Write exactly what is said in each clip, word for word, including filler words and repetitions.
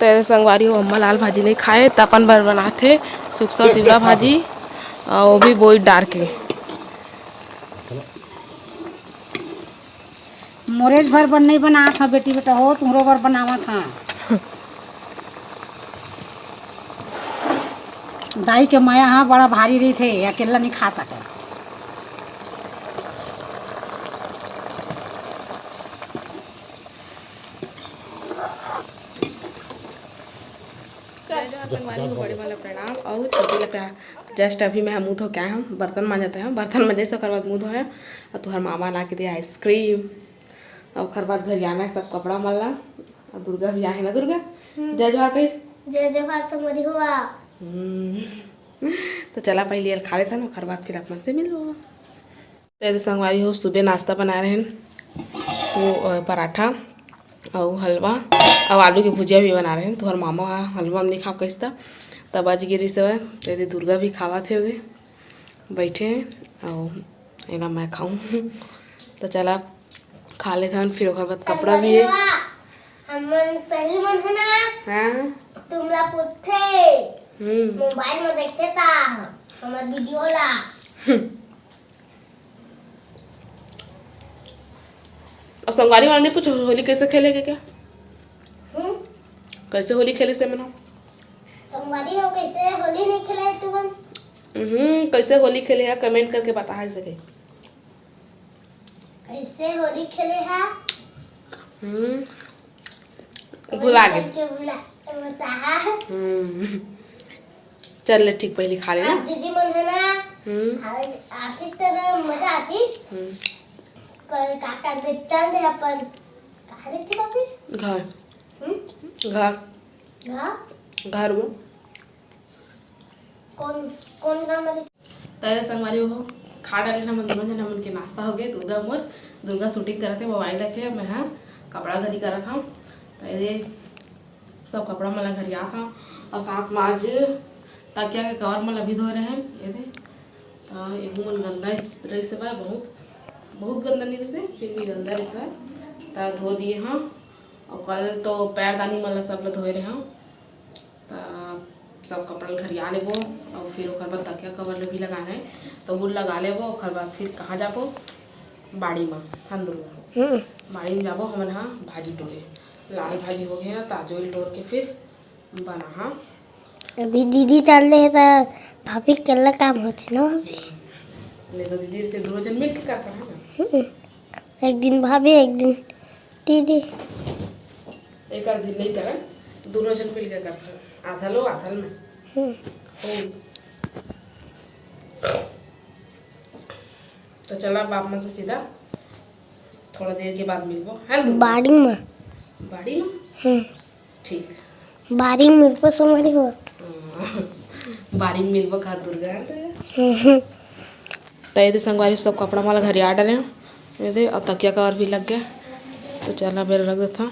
तो ये संगवारी हो, अम्मा लाल भाजी नहीं खाए, त अपन बर बनाथे सुकसा तिवरा भाजी, अउ वो भी बोइर डार के। मोरेच भर बर नहीं बनात हँव बेटी बेटा हो, तुहरो बर बनावत हँव। दाई के मया ह बड़ा भारी रहिथे, अकेल्ला नहीं खा सके। जय जोहार संगवारी हो, बड़े वाला प्रणाम अउ छोटे वाला प्यार। Just अभी मैं मुंह धो के आए हँव, बर्तन मांजत हँव, बर्तन मांजे से ओकर बाद मुंह धोए हँव। अउ तुहर मामा ला के दे आइसक्रीम, अउ ओकर बाद घर आना है सब कपड़ा मन ला। अउ दुर्गा भी आहे ना, दुर्गा? हम्म। जय जोहार कही। जय जोहार संगवारी हो। हम्म। तो चला पहले ये खा लेथन, ओकर बाद फिर आप मन से मिलबो। तो ये संगवारी हो, सुबह नाश्ता बनाए रहेन, वो, अ, पराठा अउ हलवा अउ आलू के भुजिया भी बना रहेन। तुहर मामा ह हलवा म नहीं खाव कहिस त, तब आज गिरिस हवय। तो ये दुर्गा भी खावत हे, ओदे बैठे हे, अउ एला मैं खाऊं। तो चला खा लेथन, फिर ओकर बाद कपड़ा भी हे। हमन सही मन है ना? हाँ। तुमला पूछथे। हम्म। मोबाइल में देखथे ता हमर वीडियो ला। अउ संगवारी वाला नहीं पूछो, होली कैसे खेले के क्या? हम्म? कैसे होली खेले से मना? संगवारी हो, कैसे होली नहीं खेले तुमन? हम्म, कैसे होली खेले है, comment करके बता सके। कैसे होली खेले है? हम्म, भुला गे। कैसे भुला, बता। हम्म, चल ले ठीक, पहले खा लेना। आप दीदी मन है ना? हम्म। आ-, आती तो ना मजा आती। हम्म। पर काका के चल दे अपन। कहाँ देखते बापी? घर। हम्म? घर। घर? घर वो। कौन, कौन काम लगे? त संगवारी हो, खा डाले हमन दोनों झन, हमन के नाश्ता हो गए। दुर्गा मोर, दुर्गा shooting करत हे, मोबाइल रखे, मैं हा कपड़ा घरी करत हूँ। त ये सब कपड़ा मन ला घरियात हूँ, और साथ में आज तकिया के कवर मन ला भी धोए रहे। ये दे, त एहू मन गंदा रहिस बा, बहुत, बहुत गंदा नहीं रहिस, फिर भी गंदा रहिस बा, त धो दिए हूँ। और कल तो पैरदानी मन ला सब ला धोए रहे हूँ। त सब कपड़ा ल घरिया लेबो, और फिर ओकर बाद तकिया कवर ल भी लगाना है, तो वो लगा लेबो। ओकर बाद फिर कहाँ जाबो? बाड़ी म, हंदुरवा। हम्म। बाड़ी म जाबो हमन हा भाजी टोरे। लाल भाजी हो गया ना, ताजो ल टोर के फिर बना हा। अभी दीदी चल रहे त भाभी के अलग काम होते ना भाभी। नहीं तो दीदी से दोनों जन मिल के करता है ना। हम्म। एक दिन भाभी, एक दिन दीदी। एक आध दिन नहीं करन, दोनों जन मिल के करथन, आधा लो आधा मैं। हम्म। हो। तो चला, बाप मन से सीधा थोड़ा देर के बाद मिलबो, है ना दुर्गा? बाड़ी में। बाड़ी में? हम्म। ठीक। बाड़ी में मिलबो संगवारी हो। हाँ। बाड़ी में मिलबो का दुर्गा, है ना? हम्म। तो ये दे संगवारी, सब कपड़ा मन ला घरिया डाले, ये दे, और तकिया कवर भी लग गया। तो चला, बेर रख देता।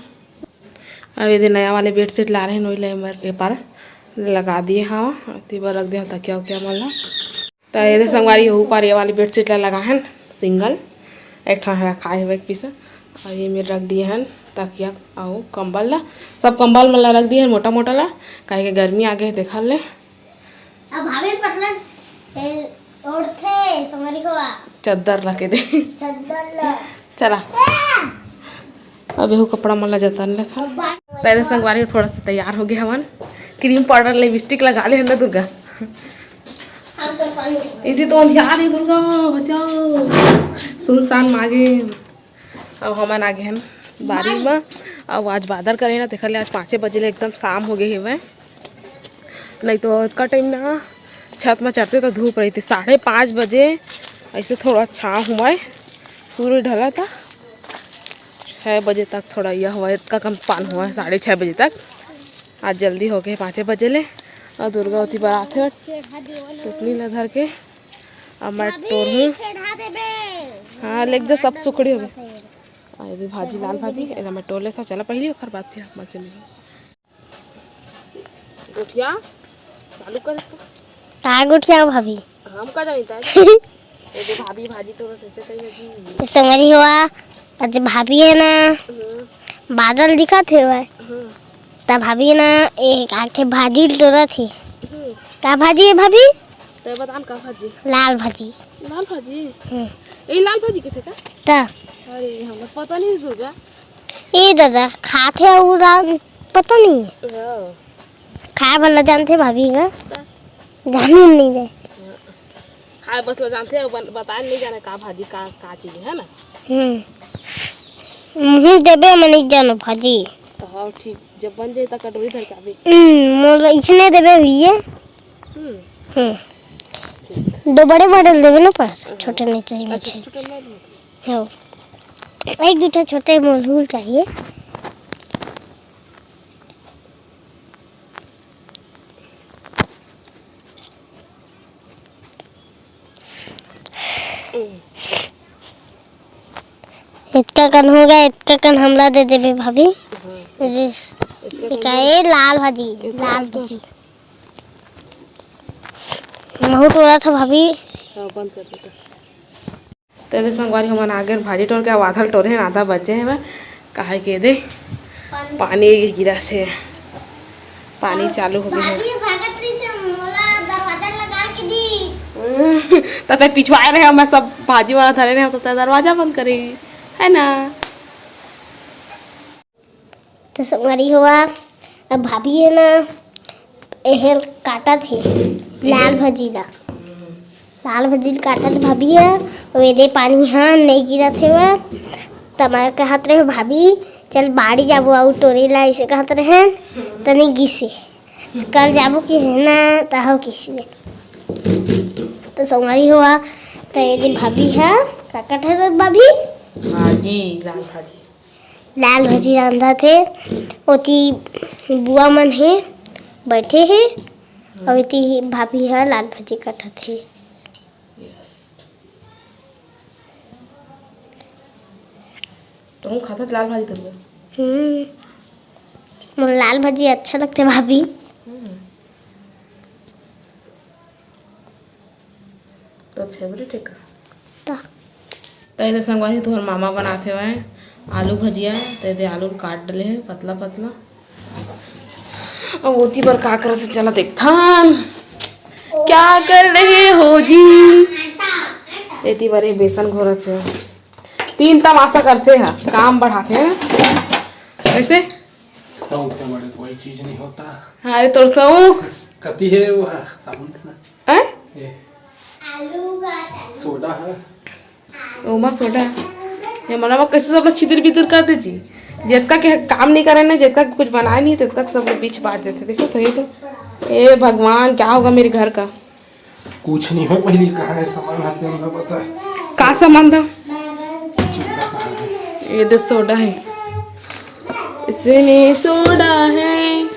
अब ये दे नया वाले bedsheet ला रहे, नोई ले मर के पार लगा दिए हवा, ती बर रख दे तकिया उकिया मन ला। तो ये दे संगवारी, ऊपर ये वाली bedsheet ला लगा है single, एक ठन रखाए हुए एक piece, और ये मेर रख दिए हैं तकिया अउ कंबल ला, सब कंबल मन ला रख दिए हैं मोटा मोटा ला, काहे के गर्मी आ गए, देखा ले। अब भाभी पतला, ए, ओढ़थे, संगवारी हो आ। चद्दर ला के दे। चद्दर ला। चला। ए! अब एहू कपड़ा मन ला जतन ले था। अब बात पहले संगवारी थोड़ा सा तैयार हो गए हवन। Cream powder, lipstick लगा ले हन ना दुर्गा। हम तो पानी इदी तो अंधियार है दुर्गा, बचाओ। सुनसान मागे। अब हमन आ गए हन बारी में। अब आज बादर करे ना, तेखर ले आज पाँचे बजे ले एकदम शाम हो गए हवय। नहीं तो इतका time ना छत में चढ़ते तो धूप रहिथे। साढ़े पाँच बजे ऐसे थोड़ा छाँव हुआ है, सूरज ढला था। छः बजे तक थोड़ा यह हुआ, इतका कम पान हुआ है, साढ़े छः बजे तक। आज जल्दी हो गए, पाँचे बजे ले। और दुर्गा ओती बर आथे टुकनी ला धर के। अब मैं टोर हूँ। हाँ, लेके जा, सब सुखड़ी हो गए। आ, ये भी भाजी, लाल भाजी, एला मैं टोर लेता। चला पहली, ओकर बाद फिर आप मन से मिलूँ। गोठिया चालू कर इसको। का गोठिया भाभी? हम का जानी ताय? ये जो भाभी भाजी तो कैसे कही है जी? संगरी हुआ, आज भाभी है ना, हम्म। बादल दिखत हे भाई। हम्म। त भाभी ना, एक आथे भाजी टोरत हे। हम्म। का भाजी हे भाभी? तै बता न का भाजी? लाल भाजी। लाल भाजी? हम्म। ए लाल भाजी कथे का? त। अरे, हमला पता नहीं दुर्गा। ए दादा, खाथे अउ राम, पता नहीं। हाँ। खाए वाला जानथे भाभी का? त। जाने नहीं दे। खाए बस ला जानथे, अउ बन-, बताए नहीं जाने का भाजी, का, का चीज है ना? हम्म। मुही देबे, मैं नहीं जानो भाजी। तो हाँ, ठीक, जब बन जाए त कटोरी धर के आबे। हम्म, मोला इसने देबे भैया। हम्म। हम्म। ठीक। दो बड़े बड़े देबे ना, पर हाँ। छोटे नहीं चाहिए अच्छा, मुझे। छोटे नहीं देबे। हाँ। एक दो ठो छोटे मोलहूल चाहिए। एतका कन हो गया, एतका कन हमला दे देबे भाभी। हाँ। जिस एतका कन का हो- ए लाल भाजी, एतका लाल कन तो भाजी। महू टोरा था भाभी। हाँ, बंद कर देता। त एदे संगवारी, हमन आ गेन भाजी टोर के, अब आधा ल टोरे हन, आधा बचे हवय, काहे के एदे पानी गिरस हे, पानी चालू हो गे हे। भाभी भागत रहिस हे, मोला दरवाजा लगा के दी। त तै पिछवाए रहे, मैं सब भाजी वाला धरे रहे, त तै दरवाजा बंद करे, है ना? तो संगवारी हो, अब भाभी हे ना, एहर काटत हे लाल भाजी ला। लाल भाजी ला काटत भाभी हे, अउ एदे पानी ह नइ गिरत हे। त मैं कहत रहे, "भाभी, चल बाड़ी जाबो अउ टोरे ला," अइसे कहत रहे, त नइ गिसे। कल जाबो कि हे ना, त हो किसी में। तो संगवारी हो, त एदे भाभी ह, का काटत हे भाभी? भाजी, लाल भाजी। लाल भाजी रांधत हे। ओती बुआ मन हे, बैठे हे, अउ एती ही भाभी ह लाल भाजी काटत हे। यस। तुम खाथस लाल भाजी तुम? हम्म, मोला लाल भाजी अच्छा लगथे भाभी। हम्म। तो फेवरेट हे का? त। त एदे संगवारी, तुहर मामा बनात हेवय आलू भजिया, त एदे आलू ल काट डले हे पतला पतला। अब ओती बर का करत हे, चला देखथन। क्या कर रहे हो जी? एती बर ये बेसन घोरत हे। तीन तमाशा करथे ह, काम बढ़ाथे ह। कैसे? शौक के बड़े कोई चीज नहीं होता। हाँ, अरे तोर शौक। कति हे वो ह, साबुन देना। हैं? ये। सोडा है। ओमा सोडा। ये मना कैसे सब लोग छितिर बितिर कर दे जी। जितका के काम नहीं करे ना, जितका के कुछ बनाए नहीं, तितका के सब लोग बीच बांट देथे। देखो तो ये तो, ए भगवान, क्या होगा मेरे घर का? कुछ नहीं हो, पहली कहा है सामान हाथ में बता। का सामान था? ये दे सोडा है, इसमें सोडा है।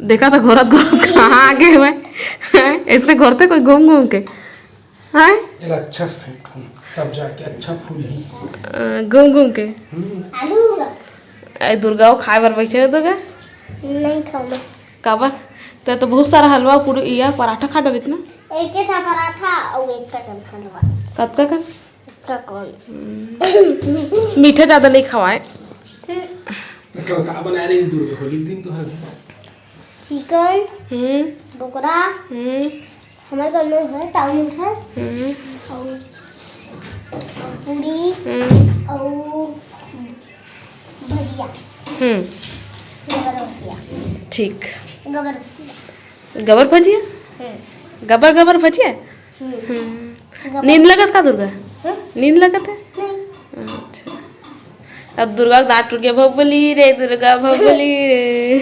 देखा तो घोरत घोरत कहाँ आगे हुए हैं? इसने घोरते कोई घूम घूम के, हैं? जरा अच्छा से फेंट हो, तब जाके अच्छा फूल ही। अ, घूम घूम के। हम्म। ए दुर्गा, वो खाए बर बैठे रहे दुर्गा। नहीं खाऊंगा। काबर? ते तो बहुत सारा हलवा पूरी या पराठा खा डरित ना। एक ही था पराठा और एक का जन हलवा। कतका कन? कौन? हम्म। मीठा ज्यादा नहीं खवाए। हम्म। तो कल का बनाए रहे इस दूर में होली के दिन तो हर घर? चिकन, हम्म। बोकरा, हम्म। हमारे घर में है, टाउन में है। हम्म। और, और पूरी, हम्म। और भजिया। हम्म। गबर भजिया। ठीक। गबर भजिया। गबर भजिया? हम्म। गबर गबर भजिया? हम्म। हम्म। गबर। नींद लगत का दुर्गा? हम्म? नींद लगत है? नहीं। अच्छा। अब दुर्गा के दांत टूट गया, भोबली रे दुर्गा, भोबली रे।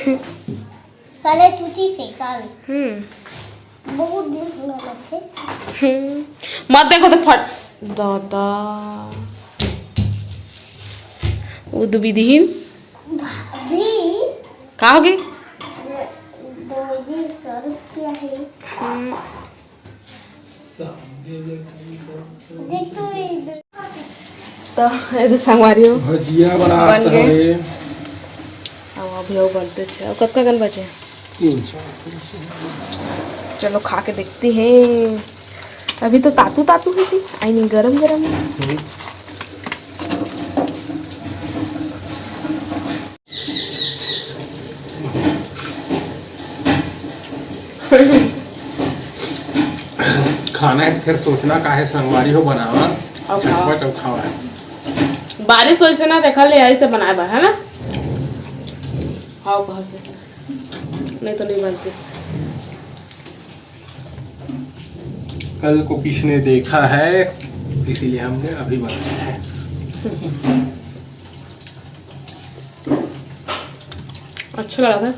काले टूटी से, काल। हम्म। बहुत दिन हो गया थे। हम्म। मत देखो तो फट। दादा। वो दुबी दिहिन। भाभी। का हो गई? दो दिन सौ रुपया है। हम्म। देख तू इधर। तो ये तो संगवारी हो। भजिया बनात बन गए। हवे। अब अभी वो बनते छे। अब कतका कन बचे? तीन चार। चलो खा के देखते हैं। अभी तो तातू तातू है जी, आई नहीं गरम गरम है। हम्म। खाना है तो फिर सोचना का है, संगवारी हो बनावा, अउ खावा। झटपट अउ खावा। बारिश होइस हे ना, तेखर ले आइस हे बनाए बर, है ना? हाव, बहुत अच्छा। नहीं तो नहीं बनतीस। कल को किसने देखा है, इसीलिए हमने अभी बनाया है। अच्छा लगा था।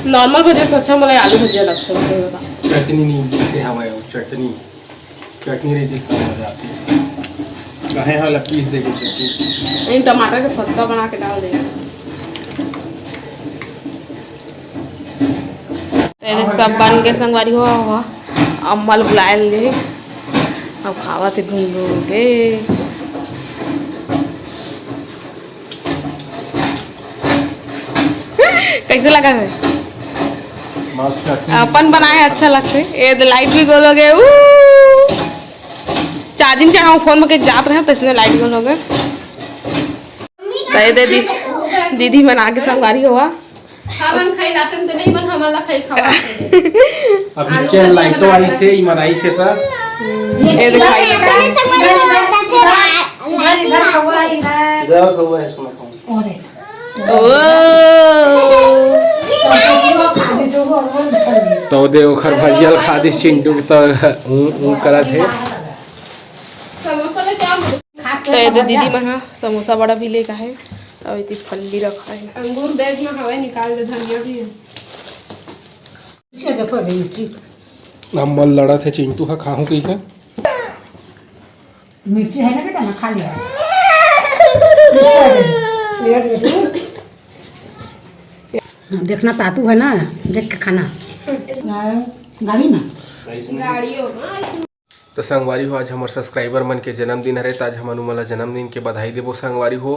Normal भजिया से अच्छा मोला आलू भजिया लगथे, मतलब। चटनी नहीं, इसे हवा है वो चटनी, चटनी रहितिस त मजा आतिस। कहे हला पीस दे के चटनी। नहीं, टमाटर के पत्ता बना के डाल दे। तो ये सब बन के संगवारी हो, हो। अम्मा ल बुलाए ले। अब खावत हे घूम घूम के। कैसे लगा है? मस्त चटनी। अपन बनाए अच्छा लगथे। ये तो लाइट भी गोल हो गए। ऊ! चार्जिंग चढ़ाऊँ फोन में के जात रहे, तो इसने लाइट गोल हो गए। तो ये दे दी, दीदी मन आगे संगवारी हो। हमन खाई लातेन तो नहीं मन हमन ला खाई खवा। अभी आलू चल भजिया लाइटो बनाए आई से, ई मन आई से त। ये दिखाई देता है। इधर, इधर खवा, इधर। इधर खवा है, सुनो, खवा। ओ। तो दे ओखर भजिया ल खा दिस चिंटू के, त ऊ, ऊ करत हे। समोसा ले क्या? तो ये दे दीदी मन ह समोसा बड़ा भी लेके आहे, अउ इति फल्ली रखा है। अंगूर बैग में हवे, निकाल दे, धनिया भी है। अच्छा, देखो दे मिर्ची। अम्मा लड़त हे चिंटू ह खाहूं कहिके। मिर्ची है ना बेटा, ना खा लिया। देखना तातू है ना, देख के खाना। गाड़ी में। गाड़ियों में। तो संगवारी हो, आज हमर सब्सक्राइबर मन के जन्मदिन हरे, त आज हमन उमन ला जन्मदिन के बधाई देबो संगवारी हो।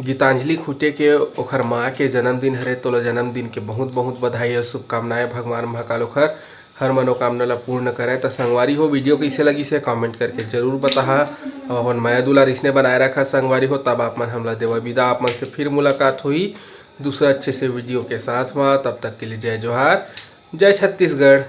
गीतांजलि खुटे के ओखर माँ के जन्मदिन हरे, तोला जन्मदिन के बहुत बहुत बधाई अउ शुभकामनाएं। भगवान महाकाल ओखर हर मनोकामना ला पूर्ण करे। त संगवारी हो, वीडियो कइसे लगिस हे कमेंट करके जरूर बताहा, अउ अपन मया दुलार इसने बनाए रखा संगवारी हो। तब आप मन हमला देवा विदा, आप मन से फिर मुलाकात होही दूसरा अच्छे से वीडियो के साथ में। तब तक के लिए जय जोहार, जय छत्तीसगढ़।